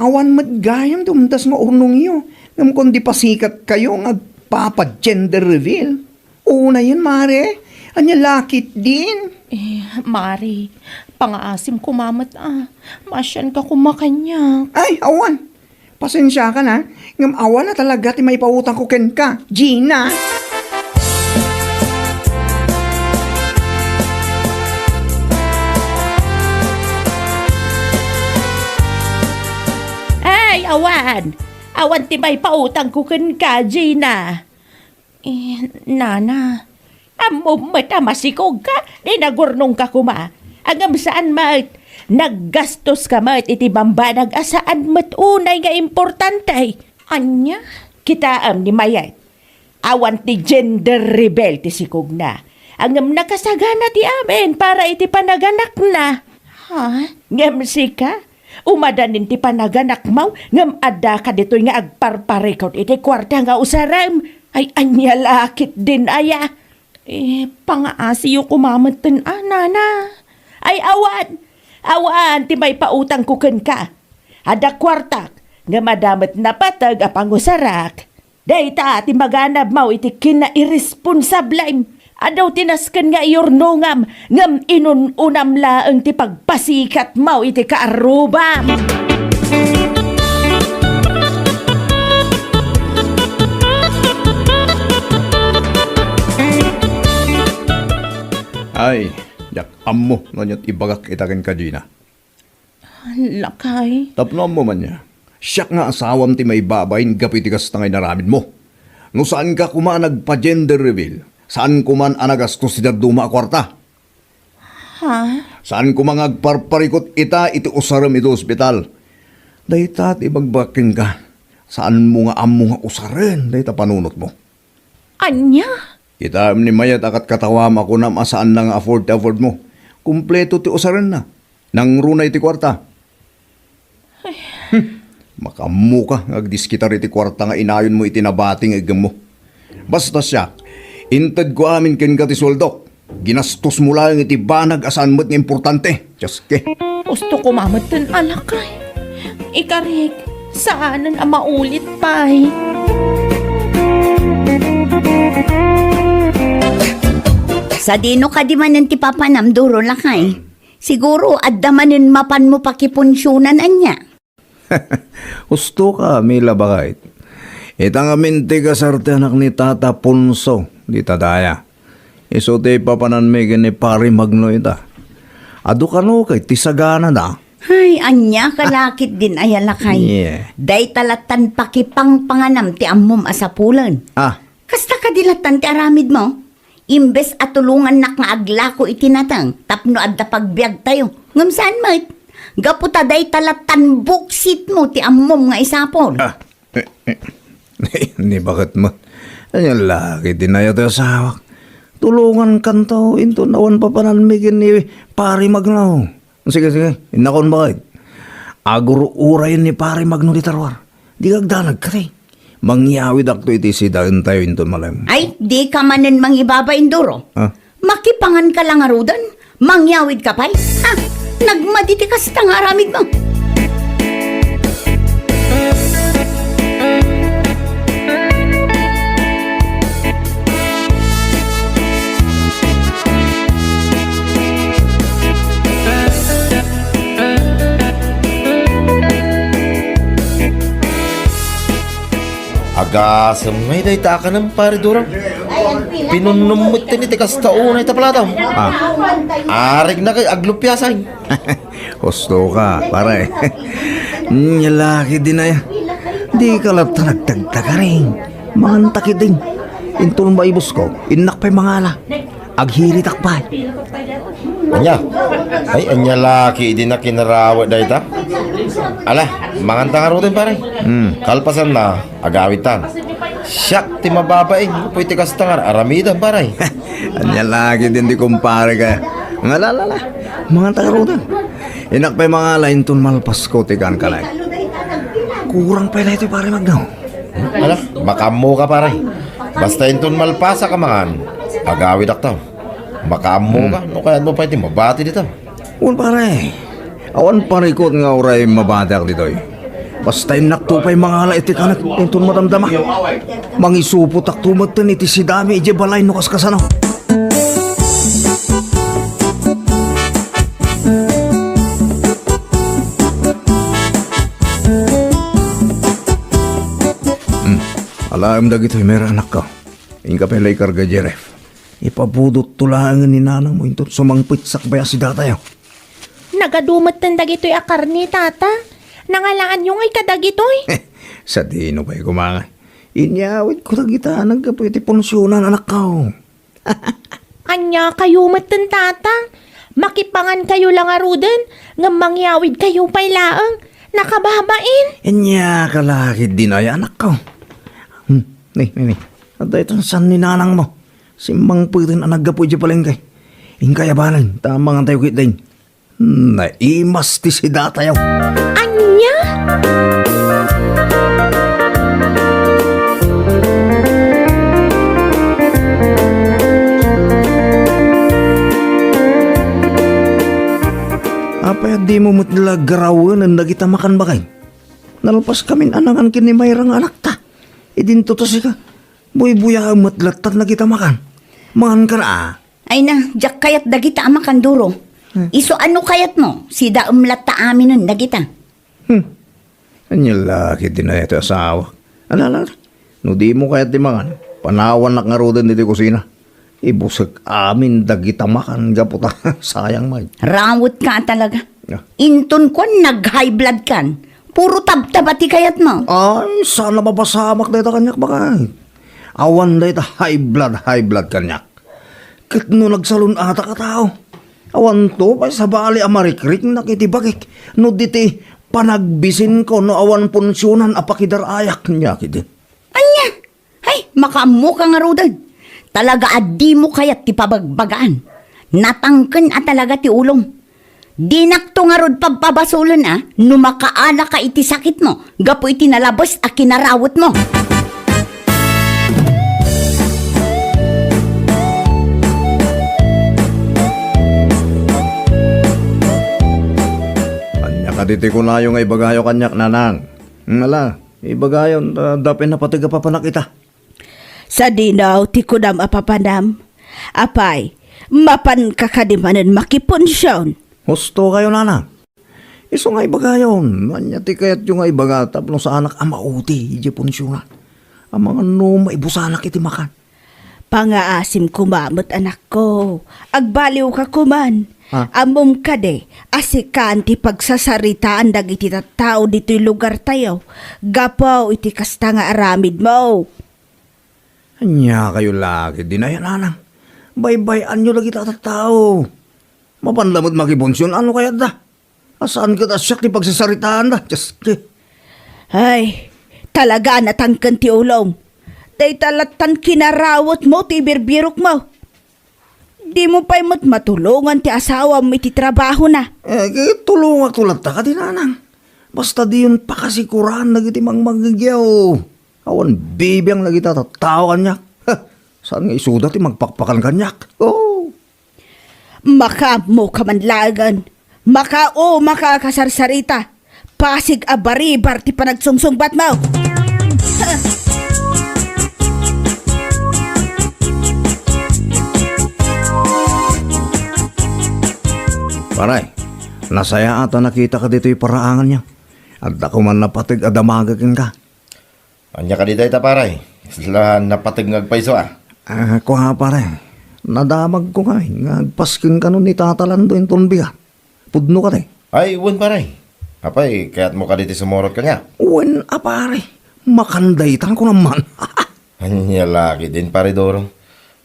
Awan met gayam ti umdas nga urnongyo, ngem kundi pasikatkayo nga agpapa-gender reveal. Unayen, mare. Ania la ketdin? Eh, mare, pangaasim koma met a. Maasianka koma kaniak. Ay, awan. Pasensiakan a, ngem awan a talaga ti maipautangko kenka, Gina. Ay, awan! Awan ti maipautangko kenka, Gina. Eh, nana, ammom met a masikogka, ni nagurnongka koma. Ngem saan met, naggastoska met iti bambanag a saan met unay nga importante. Ania? Kitaem ni Mayet. Awan ti gender reveal ti sikogna. Ngem nakasagana ti amin para iti panaganakna. Ha? Ngem sika, umadanin ti panaganakmo, ngem addaka ditoy nga agparparikut iti kuarta nga usarem. Ay, ania la ketdin aya? Eh, pangaasiyo koma metten a, nana. Ay, awan! Awan ti maipautangko kenka. Adda kuartak, ngem adda met napateg a pangusarak. Dayta ti maganabmo iti kinairesponsablem. Adu ti nasken nga iyurnongam, ngem inun-unam laeng ti pagpasikatmo iti kaarrubam. Ay, diak ammo no aniat ibagak ita kenka, Gina. Lakay. Tapno ammo man aya, siak nga asawam ti maibabain gapu iti kasta nga inaramidmo. No saanka koma a nagpa-gender reveal, saan koman a nagastos ti dadduma a kuarta. Ha? Saan koma nga agparparikut ita iti usarem iti ospital. Dayta ti ibagbagak kenka. Saanmo nga ammo nga usaren dayta panunotmo. Ania? Kitaem ni Mayet a katkatawam a kunam a saanna nga afford ti affordmo. Kompleto ti usarenna. Nangruna iti kuarta. Hmm. Makaammoka nga agdiskitar iti kuarta nga inayonmo iti nabati nga iggemmo. Basta siak, intedko amin kenka ti sueldok. Ginastosmo laeng iti banag a saan met nga importante. Dios ke. Gusto ko mametten a lakay. Ikarik, saanen a maulit pay. Sadino kadi manen ti papanam, Duro, lakay? Siguro, adda manen mapanmo pakipunsionan ania? Husto ka, Mila, bakay. Ita ngamin ti kasar ti anak ni Tata Ponso, dita daya. Isu ti papananmi ken ni Pari Magno ita. Adu kano kay ti saganada. Ay, ania ka lakay din aya lakay. Yeah. Dayta lattan pakipangpanganam ti ammom a sapulen. Ah. Kasta kadi lattan ti aramidmo? Imbes a tulongannak nga aglako iti nateng tapno adda pagbiagtayo. Ngem saan met, gapu ta dayta lattan buksitmo ti ammom nga isapul. Ah, eh, eh, ni baketmo. Ania lakay ti naya ti asawak. Tulongankanto inton awan papananmi ken ni Pari Magno. Sige, sige. Innakon bakay. Agur-uray ni Pari Magno dita ruar. Di kagdanag kadi. Mangyawidakto iti sidaentayo inton malem. Ay, di ka manen mangibabain, Duro. Ah? Makipangan ka la ngaruden, mangyawid ka pay. Ha? Nagmadi ti kasta nga aramidmo. Agasem ngay dayta a kanem, Pare Duro. Pinunnom met ti kasta unay ta plataw. Ah. Arigna kay aglupiasan. Husto ka, pare. Nia lakay din aya. Di ka latta nagtagtagaring. Manganta ketdin. Inton maibusko, innak pay mangala. Aghiritak pay. Ania? Ay, ania lakay din a kinarawet dayta? Ala, manganta ngaruden, pare. Hmm. Kalpasanna, agawidtan. Siak ti mababain, gapu iti kasta nga aramidem, pare. Ania lakay din ti kumpare ka. Ngala, ala, ala. Manganta ngaruden. Innak pay mangala inton malpasko ti kankanaek. Kurang pay daytoy, Pare Magno. Ala, makaammo ka, pare. Basta inton malpasak a mangan, agawidakto. Makaammo ka, hmm, no kayatmo pay ti mabati dita. Wen, pare. Awan parikut nga uray mabatiak ditoy. Basta innakto pay mangala iti kanek inton madamdama. Mangisupotakto metten iti sidami idiay balay no kaskasano. Hmm. Alaem dagitoy, mayra, anakko. Inka pay la ikarga, Jeref. Ipabudotto laengen ni nanangmo inton sumangpet sakbay a sidatayo. Nagadu metten dagitoy a karne, Tata. Nangalaanyo ngay kadagitoy? Sadino pay koma nga. Inyawidko dagita a naggapu iti punsionan, anakko. Ania kayo metten, Tata? Makipangan kayo la ngaruden, ngem mangyawid kayo pay laeng. Nakababain. Ania ka lakay din aya, anakko. Hmm, ni, ni, ni. Adda itan san ni nanangmo. Simmangpeten a naggapu idiay palengke. Inkay abanen, ta mangantayo ketdin. Naimas ti sidatayo. Ania? Apay a dimo met la garawenen dagita makan, baket? Nalpaskamin a nangan ken ni Mayra nga anakta. Idinto ta sika. Buybuyaem met latta dagita makan. Mangan ka na, a. Ay na, diak kayat dagita a makan, Duro. Hmm. Isu a no kayatmo, sidaem latta aminen dagita. Hmm. Ania la ketdin aya ti asawak. Ala, ala, ala. No dimo kayat ti mangan, panawannak ngaruden ditoy kusina. Ibusek amin dagita makan gapu ta sayang met. Rawetka a talaga. Ah. Inton kuan nag-high blood kan, puro tabtaba ti kayatmo. Ay, saan a mapasamak dayta kaniak, baket. Awan dayta high blood, high blood kaniak. Ket no nagsalun-atak a tao, awanto pay sabali a marikriknak iti bagik no di ti Panagbisinko no awan punsionan a pakidar-ayak, nia ketdi. Ania? Hay, makaammoka ngaruden. Talaga a dimo kayat ti pabagbagaan. Natangken a talaga ti ulom. Dinakto ngarud pabpabasolen a no makaalaka iti sakitmo gapu iti nalabes a kinarawetmo. Ania kadi ti kunayo nga ibagayo kaniak, Nanang? Ala, ibagayon, ta adda pay napateg a papanak ita. Sadino ti kunam a papanam? Apay, mapanka kadi manen makipunsion? Husto kayo, Nanang. Isu nga ibagayon, ania ti kayatyo nga ibaga tapno saanak a mauti idiay punsionan? Amangan no maibusanak iti makan. Pangaasim koma met, anakko. Agbaliwka koman. Ah. Ammom kadi a sikan ti pagsasaritaan dagiti tattao ditoy lugartayo gapu iti kasta nga aramidmo. Ania kayo la ketdin aya, Nanang? Baybay-anyo dagiti tattao. Mapan la met makipunsion, ano kayatda? A saan ket a siak ti pagsasaritaanda? Dios ti. Ay, talaga a natangken ti ulom. Dayta lattan kinarawetmo ti ibirbirokmo. Dimo pay met matulongan ti asawam iti trabahona. Eh, tulongakto latta kadi, Nanang. Basta diyon pakasikuran dagiti mangmangngegyaw. Awan bibiang dagiti tattao kaniak. Ha, saan nga isuda ti magpakpakan kaniak? Oh. Makaammoka man laengen. Makaammoka a kasarsarita. Pasig a baribar ti panagsungsungbatmo. Pare, nasayaat a nakitaka ditoy paraangan niya. Adda koman napateg a damagek kenka. Ania kadi dayta, pare? Isla napateg nga agpayso, a? Ah, kua, pare. Nadamagko ngay nga agpasken kano ni Tata Lando inton bigat. Pudno kadi? Ay, wen, pare. Apay, kayatmo kadi ti sumurot kaniak? Wen a, pare. Makandaytan ko naman. Ania la ketdin, pare Doro.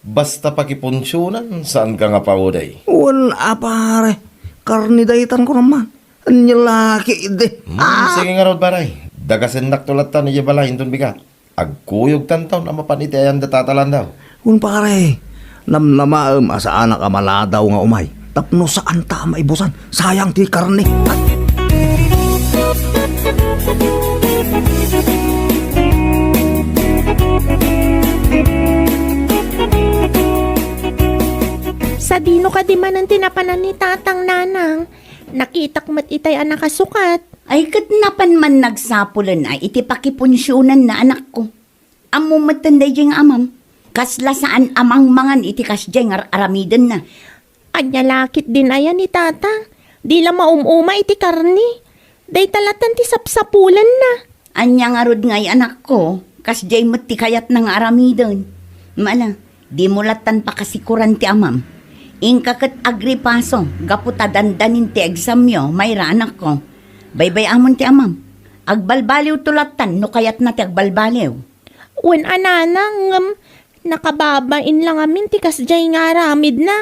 Basta pakipunsionan, saanka nga paudey. Wen a, pare. Karni daytan ko naman. Ania la ketdi. Hmm, ah, sige ngarud, pare. Dagasennakto latta idiay balay inton bigat. Agkuyogtanto a mapan iti ayan da Tata Lando. Wen, pare. Namnamaem a saanak a maladaw nga umay. Tapno saanta a maibusan. Sayang ti karne. Sadino kadi manen ti napanan ni Tatang, Nanang? Nakitak met itay a nakasukat. Ay, ket napan man nagsapulen a iti pakipunsionanna, anakko. Ammom metten daydiay nga amam, kasla saan a mangmangan iti kasdiay nga ar-aramidenna. Ania la ketdin aya ni Tata? Di la maum-uma iti karne. Dayta latta ti sapsapulanna. Ania ngarud ngay, anakko, kasdiay met ti kayatna nga aramiden. Mala, dimo lattan pakasikuran ti amam. Inka ket agripaso gapu ta dandanin ti examyo, Mayra, anakko. Baybay-amon ti amam. Agbalbaliwto lattan no kayatna ti agbalbaliw. Wen a, Nanang, ngem nakababain la ngamin ti kasdiay nga aramidna.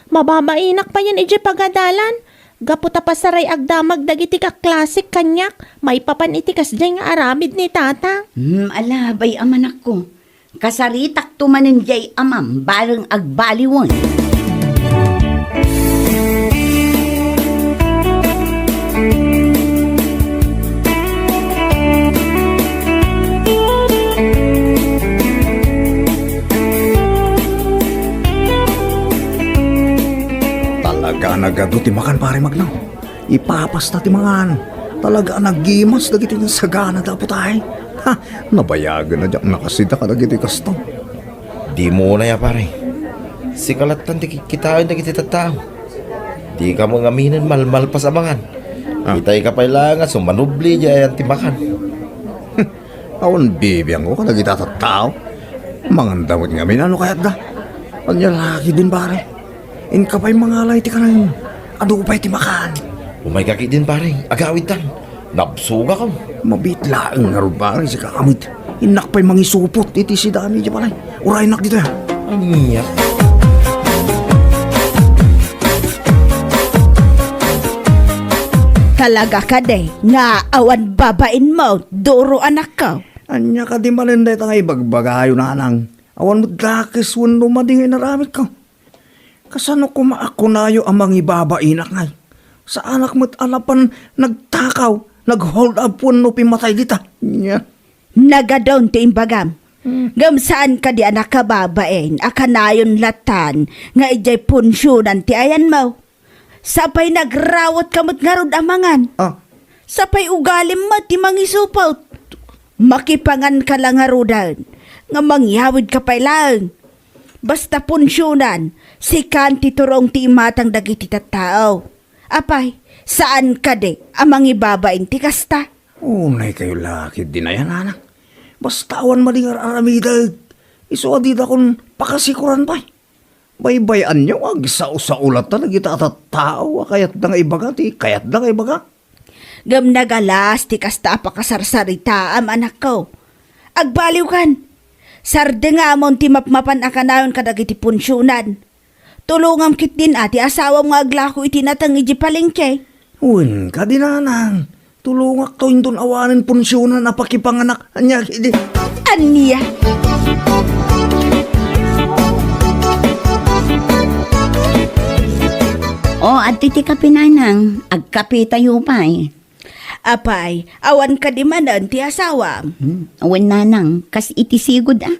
Mababainak payen idiay pagadalan. Gapu ta pasaray agdamag dagiti kaklasek kaniak maipapan iti kasdiay nga aramid ni Tata. Hmm, ala, bay-am, anakko. Kasaritakto manen diay amam bareng agbaliwen. Talaga a nagadu ti makan, Pare Magno. Ipapasta ti mangan. Talaga a nagimas dagiti nasaganada a putay. Ha, nabayagen a diak nakasida kadagiti kasto. Dimo unay a, pare. Sika lattan ti kikkitaen dagiti tattao. Dika met ngaminen malmalpas a mangan. Ah. Itayka pay laeng a sumanubli diay ayan ti makan. Awan bibiangko kadagiti tattao. Manganda met ngamin no kayatda. Ania la ketdin, pare? Inka pay mangala iti kanen. Adu pay ti makan. Umayka ketdin, pare. Agawidtan. Nabsogakon. Mabiit laeng ngarud, pare, sika met. Innak pay mangisupot iti sidami idiay balay. Uraynak ditoy, a. Ania? Talaga kadi nga awan babainmo, Doro, anakko? Ania kadi manen dayta nga ibagbagayo, nanang? Awan met dakes wenno madi nga inaramidko. Kasano koma a kunayo a mangibabainak ngay? Saanak met a napan nagtakaw, nag-hold up wenno pimmatay dita. Nia? Nagadun ti imbagam. Hmm. Ngem saan kadi a nakababain a kanayon latan nga idiay punsionan ti ayanmo. Sapay nagrawatka met ngarud a mangan. Ah. Sapay ugalim met ti mangisupot. Makipanganka la ngaruden nga mangyawidka pay laeng. Basta punsionan, sikan ti turong ti imatang dagiti tattao. Apay, saan kadi a mangibabain ti kasta? Unay kayo la ketdin ayan, anak. Basta awan madi nga ar-aramidek. Isu a didakon pakasikuran pay. Baybay-anyo nga agsao-sao latta dagita a tattao a kayatda nga ibaga ti kayatda nga ibaga. Ngem nagalas ti kasta a pakasarsaritaam, anakko. Agbaliwkan. Sardengamon ti mapmapan a kanayon kadagiti punsionan. Tulongam ketdin a ti asawam nga aglako iti nateng idiay palengke. Wen kadi, nanang, tulongakto inton awanen punsionan a pakipanganak. Ania ketdi? Ania? O, adtoy ti kape, nanang. Agkapetayo pay. Apay, awan kadi manen ti asawam? Hmm, wen, nanang, kas iti sigud a.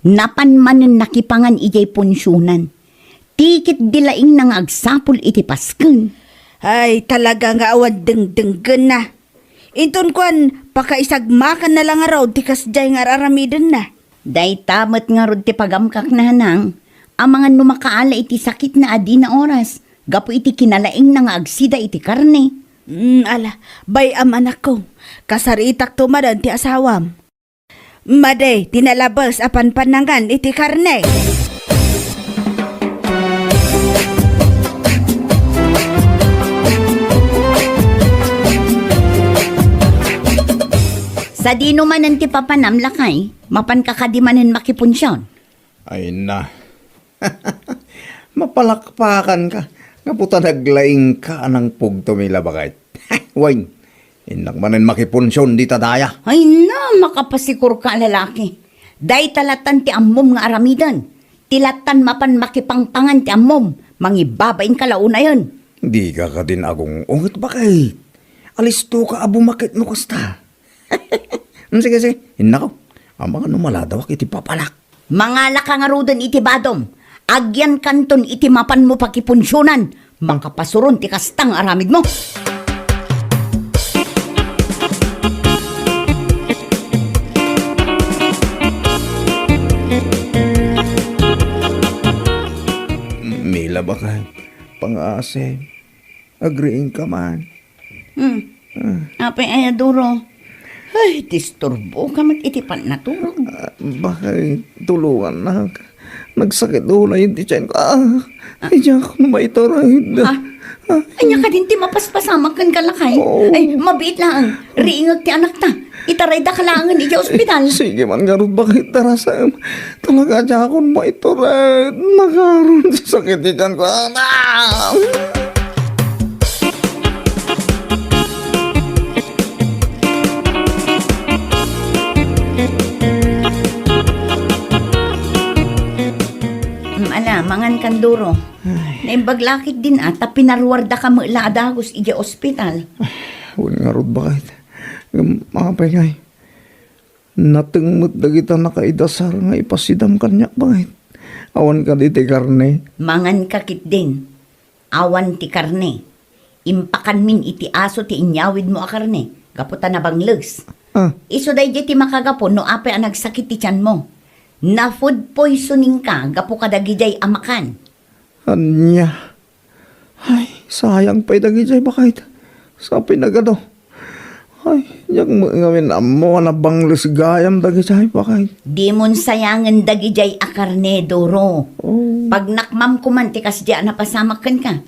Napan manen nakipangan idiay punsionan. Ti ketdi laingna nga agsapul iti pasken. Ay, talaga nga awan dengdenggenna. Inton kuan, pakaisagmakanna la ngarud ti kasdiay nga ar-aramidenna. Dayta met ngarud ti pagamkak, nanang, amangan no makaala iti sakitna a dina oras, gapu iti kinalaingna nga agsida iti karne. Mm, ala, bay-am, anakko. Kasaritakto manen ti asawam. Madi ti nalabes a panpanangan iti karne. Sadino manen ti papanam, lakay? Mapanka kadi manen makipunsion? Ay na. Mapalakpakanka. Gapu ta naglaingka a nangpugtom ila, baket. Wen, innak manen makipunsion dita daya. Ay na, makapasikorka a lalaki. Dayta latan ti ammom nga aramiden. Ti latan mapan makipangpangan ti ammom. Mangibabainka la unayen. Dika kadin agung-unget, baket. Alistoka a bumakit no kasta. Sige, sige. Innako. Amangan no maladawak iti papanak. Mangalaka ngaruden iti badom. Agyankanton iti mapanmo pakipunsionan. Makapasuron ti kasta nga aramidmo. Mila, baket. Pangasim. Agriingka man. Hmm. Ah. Apay aya, Doro? Ay, disturboka met iti pannaturog. Ah, baket, tulongannak. Nagsakit unay ti tianko. Ah, ah. Diak no maitured. Ah. Ah. Ania kadin ti mapaspasamak kenka, lakay? Oo. Ay, mabiit laeng. Riingek ti anakta. Itaraydaka laengen idiay ospital. Sige man ngarud, baket, darasem. Talaga diakon maitured. Nagaron ti sakit ti tianko. Ah! Mm, ala, mangan kan, Doro. Ay. Naimbag la ketdin a, ta pinaruardaka met la a dagus idiay ospital. Ay, wen ngarud, baket. Ngem, apay ngay? Nateng met dagita nakaidasar nga ipasidam kaniak, baket. Awan kadi ti karne. Manganka ketdin. Awan ti karne. Impakanmin iti aso ti inyawidmo a karne, gapu ta nabangles. Ah. Isu daydiay ti makagapu no apay a nagsakit ti tianmo. Na-food poisoningka gapu kadagidiay a makan. Ania? Ay, sayang pay dagidiay, baket. Sapay nagado. Ay, diak met ngamin ammo a nabangles gayam dagidiay, baket. Dimon sayangen dagidiay a karne, Doro. Oh. Pagnakmam koman ti kasdiay a napasamak kenka.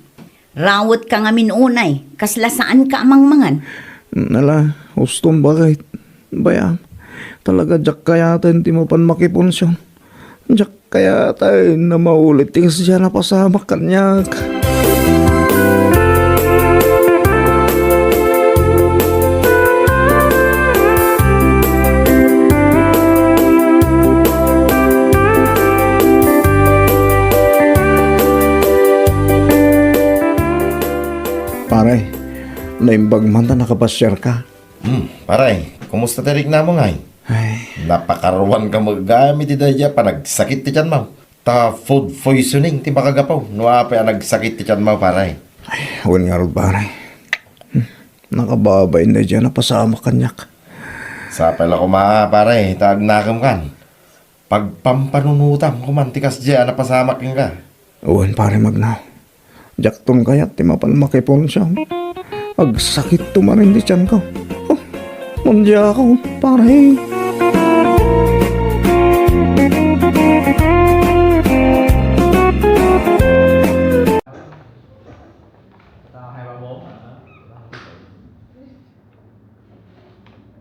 Rawetka ngamin unay, kasla saanka a mangmangan. Nala, uston, baket. Bay-am, talaga diak kayaten ti mapan makipunsion. Diak kayaten a maulit ti kasdiay a napasamak kaniak. Naimbag man ta nakapasiarka. Hmm, pare, kumusta ti riknamo ngay? Ay. Napakaruanka met gayam iti daydiay a panagsakit ti tianmo. Ta food poisoning ti makagapu no apay a nagsakit ti tianmo, pare. Ay, wen ngarud, pare. Hmm, nakababain daydiay a napasamak kaniak. Sapay la koma, pare, ta agnakemkan. Pagpampanunotam koman ti kasdiay a napasamak kenka. Wen, pare Magnaw. Diakton kayat ti mapan makipulsiam. Agsakitto manen ti tianko. Oh, mundiako, pare.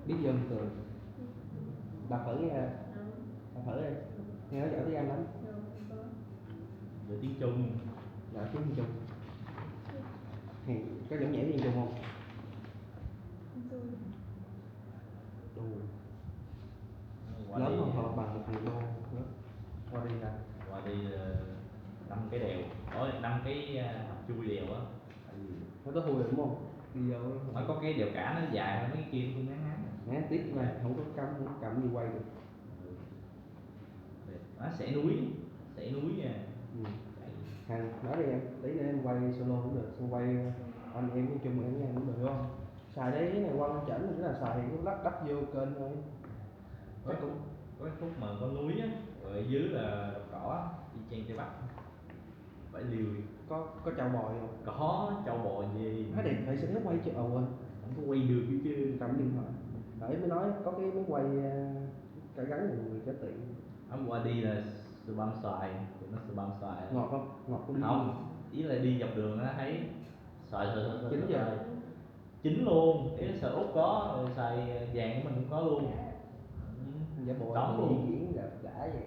Biết vô thường. Đọc thử nha. Đọc thử đi. Nghe nói giỏi tiếng Anh lắm. Giỏi tiếng Trung. Giỏi tiếng Trung. Thì có giỏi nhảy tiếng Trung không? Đủ. Qua đi. Lớn hơn hoặc bằng một người đô nữa. Qua đi hả? Qua đi, ờ, năm cái đèo. Ôi, năm cái, ờ, hầm chui đèo á. Nó có hù đúng không? Đi vô. Nó có cái đèo cả nó dài hơn mấy cái kia, tôi ngán ngán. Ngán tiếp mà, không có cắm, không có cắm gì quay được. Ừ. Nó sẽ núi, sẽ núi nha. Ừ. Đấy. Hàng, nói đi em, tí nữa em quay solo cũng được, xong quay anh em nói chung em nha, cũng được đúng không? Xài đấy, cái này quăng chỉnh, cái là xài thì cứ lắp đắp vô kênh thôi. Có, chắc cũng có cái khúc mà có núi á, rồi ở dưới là đồng cỏ á, y chang Tây Bắc. Phải liều. Có, có châu bò không? Có châu bò gì? Nói đẹp phải sao nó quay chứ, ờ, quên. Không có quay được chứ. Chứ. Cầm điện thoại. Đấy, mới nói có cái máy quay, ờ, cái gắn của người có tiền. Hôm qua đi là spam xoài, tụi nó spam xoài. Ngọt không? Ngọt của đi. Không, ý là đi dọc đường nó thấy xoài, xoài, xoài, xoài, xoài. Chín giờ. Chính luôn, ý là xài ốc có, rồi xài vàng của mình cũng có luôn. Giả bộ. Cống luôn. Di chuyển là đã vậy.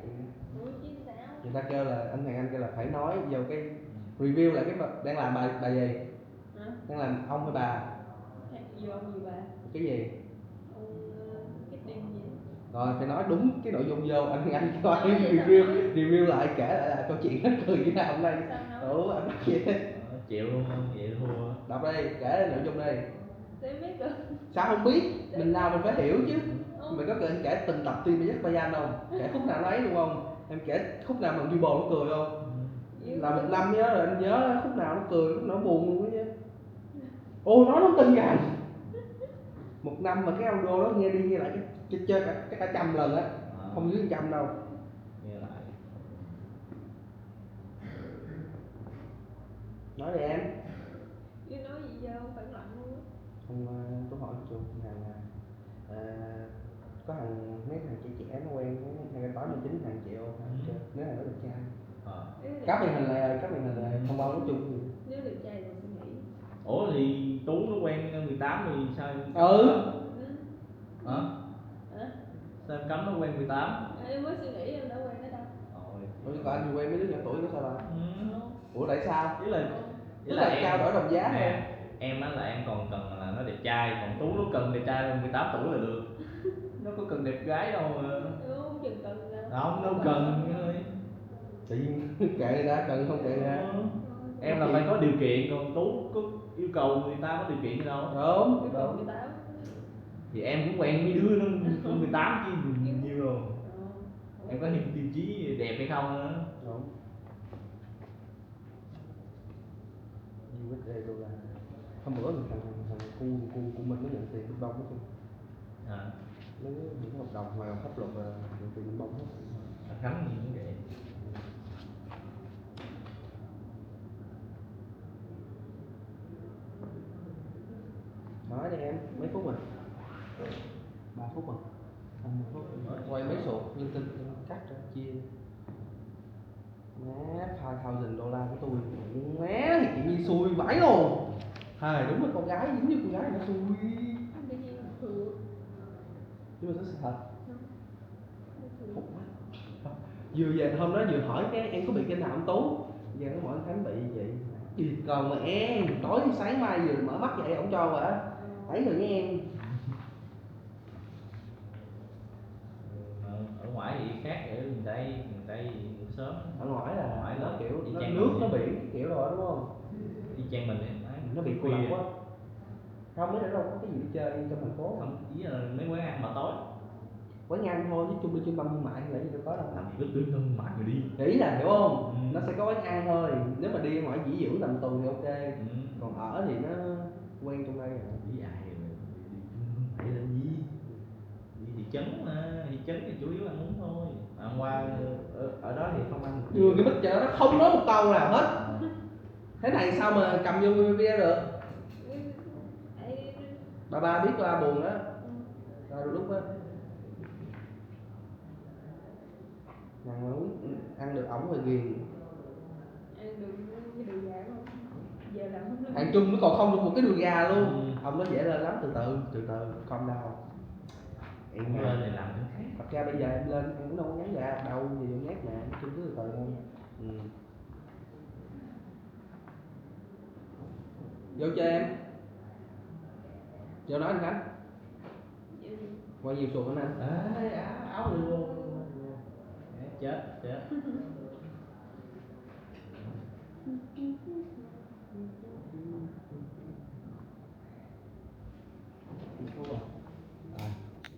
Ủa, chứ sao? Người ta kêu là, anh Hoàng Anh kêu là phải nói vô cái, ừ, review lại cái bà, đang làm bài, bài gì? Hả? Đang làm ông hay bà? Hả? Vô ông gì bà? Cái gì? Ông, ờ, cái đêm gì? Rồi phải nói đúng cái nội dung vô, anh Hoàng Anh cho. Nói vậy review, sao? Review lại, kể lại là câu chuyện nó cười như thế nào hôm nay. Sao nói? Ủa, anh nói gì? Ờ, chịu luôn, vậy thua. Đọc đây, kể nội dung đây. Sao em biết được? Sao không biết? Mình làm mình phải hiểu chứ. Ơ. Mày có cần em kể từng tập phim Mây Giáp Ba Gian không? Kể khúc nào nó ấy luôn không? Em kể khúc nào mà Duy Bồ nó cười không? Ừ. Là một năm nhớ là em nhớ khúc nào nó cười, khúc nào nó buồn luôn á chứ. Ô, nói nó tin rằng một năm mà cái audio đó nghe đi nghe lại cái, cái, cái, cái cả trăm lần á. Ờ. Không dưới trăm đâu. Nghe lại. Nói đi em. Chứ nói gì giờ không phải lạnh luôn á. Hôm, ờ, tôi hỏi một chút, hàng, ờ, có hàng, mấy hàng trẻ trẻ nó quen, mấy hàng tám mươi chín hàng triệu, hàng, ừ, kìa, nếu hàng đó đẹp trai. Ờ. Ý là cắp màn hình lại, cắp màn hình lại, ừ, thông báo nói chung gì. Nếu đẹp trai thì suy nghĩ. Ủa thì Tú nó quen mười tám thì sao? Ừ. Ừ. Hả? Hả? Sao em cấm nó quen mười tám? Em mới suy nghĩ em đã quen nó đâu. Ôi. Ủa, còn anh quen mấy đứa nhỏ tuổi của sao đâu? Ừ. Ủa, tại sao? Ý là, ý tức là em trao đổi đồng giá nè, mà. Em á là em còn cần là nó đẹp trai, còn Tú nó cần đẹp trai mười tám tuổi là được. Nó có cần đẹp gái đâu mà. Tú không chừng cần đâu. Không, nó cần thôi. Tự nhiên kệ đi đã, cần không kệ đi đã. Ừ. Em là phải có điều kiện, còn Tú có yêu cầu người ta có điều kiện gì đâu. Đúng, đúng. Yêu cầu mười tám. Thì em cũng quen mấy đứa nó mười tám chứ nhiều đâu. Ờ. Em có thêm tiêu chí đẹp hay không nữa. Đúng. U S A đô la. Hôm bữa mình thằng, thằng cu, cu, cu Minh nó nhận tiền đông lắm chứ. Hả? Nó những cái hợp đồng ngoài pháp luật là nhận tiền đông hết. Thằng Khánh gì cũng vậy. Nói đi em, mấy phút rồi? Ba phút rồi. Tầm mười phút. Quay mấy số linh tinh cắt ra chia. Má, five thousand dollar của tôi. Má, thì chị Nhi xui vãi luôn. Hài, đúng là con gái, giống như con gái nó xui. Tự nhiên khổ. Nhưng mà nó sự thật. Khổ quá. Vừa về hôm đó vừa hỏi cái em có bị cái nào không Tú? Giờ nó hỏi anh Khánh bị vậy. Điệt còn mà em, tối sáng mai vừa mở mắt dậy ổng cho rồi á. Ấy rồi nha em. Ở, ở ngoài thì khác, ở miền Tây, miền Tây thì ngủ sớm. Ở ngoài là ở ngoài nó là kiểu y nó chang nước mình nó vậy. Biển cái kiểu rồi đúng không? Y chang mình vậy, nó bị cô lập quá. Không, mấy đứa đâu có cái gì để chơi trong thành phố. Không, ý là mấy quán ăn mà tối. Quán ăn thôi chứ chung đi chung bằng mại là gì đâu có đâu. Làm gì có túi ngân mại mà đi. Thì ý là, hiểu không? Ừ. Nó sẽ có quán ăn thôi. Nếu mà đi ngoài nghỉ dưỡng tầm tuần thì ok. Ừ. Còn ở thì nó quen trong đây rồi. Đi ai mà đi, đi ngân mại làm gì? Đi thị trấn mà, thị trấn thì chủ yếu ăn uống thôi. Ăn qua ở, ở đó thì không ăn. Vừa cái bích chợ nó không nói một câu nào hết. Ờ. Thế này sao mà cầm vô bia được? Bà ba biết ba buồn á. Rồi lúc á. Ăn được ống rồi ghiền. Ăn được cái đùi gà không? Giờ làm không được. Thằng Trung nó còn không được một cái đùi gà luôn. Ừ. Ông nói dễ lên lắm, từ từ, từ từ, calm down. Em Không lên thì làm cái khác. Thật ra bây giờ em lên em cũng đâu có ngắn gà đâu, giờ vô nhát nè, Trung cứ từ từ thôi. Ừ. Vô cho em. Vô nói anh Khánh. Qua nhiều sụt anh. Ê, áo, áo luôn. Chết, chết.